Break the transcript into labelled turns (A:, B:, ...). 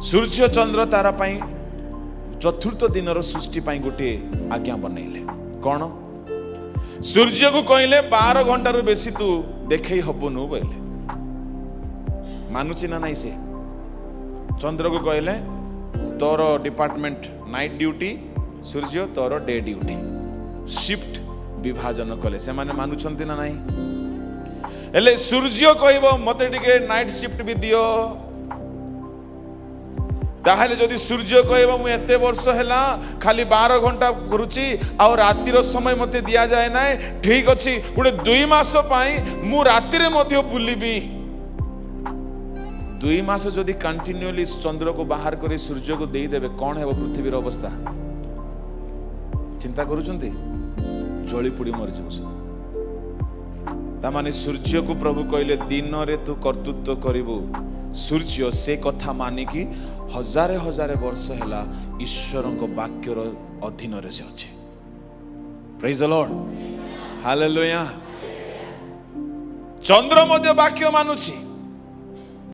A: ସୂର୍ଯ୍ୟ, ଚନ୍ଦ୍ର, ତାରା ପାଇଁ ଚତୁର୍ଥ ଦିନର ସୃଷ୍ଟି ପାଇଁ ଗୋଟିଏ ଆଜ୍ଞା ବନେଇଲେ। କ'ଣ? ସୂର୍ଯ୍ୟକୁ କହିଲେ, 12 ଘଣ୍ଟାରୁ ବେଶୀ ତୁ ଦେଖେଇ ହବୁନୁ ବୋଇଲେ। ମାନୁଛି ନା ନାଇଁ ସେ? ଚନ୍ଦ୍ରକୁ କହିଲେ, ତୋର ଡିପାର୍ଟମେଣ୍ଟ ନାଇଟ୍ ଡ୍ୟୁଟି, ସୂର୍ଯ୍ୟ ତୋର ଡେ ଡ୍ୟୁଟି। ସିଫ୍ଟ ବିଭାଜନ କଲେ। ସେମାନେ ମାନୁଛନ୍ତି ନା ନାହିଁ? ହେଲେ ସୂର୍ଯ୍ୟ କହିବ, ମତେ ଟିକେ ନାଇଟ୍ ସିଫ୍ଟ ବି ଦିଅ। ତାହେଲେ ଯଦି ସୂର୍ଯ୍ୟ କହିବ, ମୁଁ ଏତେ ବର୍ଷ ହେଲା ଖାଲି 12 ଘଣ୍ଟା କରୁଛି ଆଉ ରାତିର ସମୟ ମତେ ଦିଆଯାଏ ନାହିଁ, ଠିକ ଅଛି, ଗୋଟେ 2 ମାସ ପାଇଁ ମୁଁ ରାତିରେ ମଧ୍ୟ ବୁଲିବି। 2 ମାସ ଯଦି କଣ୍ଟିନ୍ୟୁଲି ଚନ୍ଦ୍ରକୁ ବାହାର କରି ସୂର୍ଯ୍ୟକୁ ଦେଇଦେବେ, କ'ଣ ହେବ ପୃଥିବୀର ଅବସ୍ଥା? ଚିନ୍ତା କରୁଛନ୍ତି? ଜଳି ପୋଡ଼ି ମରିଯିବ ସବୁ। ତାମାନେ ସୂର୍ଯ୍ୟକୁ ପ୍ରଭୁ କହିଲେ, ଦିନରେ ତୁ କର୍ତ୍ତୃତ୍ୱ କରିବୁ। ସୂର୍ଯ୍ୟ ସେ କଥା ମାନିକି ହଜାରେ ହଜାରେ ବର୍ଷ ହେଲା ଈଶ୍ୱରଙ୍କ ବାକ୍ୟର ଅଧୀନରେ ସେ ଅଛି। Praise the Lord. Hallelujah. ଚନ୍ଦ୍ର ମଧ୍ୟ ବାକ୍ୟ ମାନୁଛି।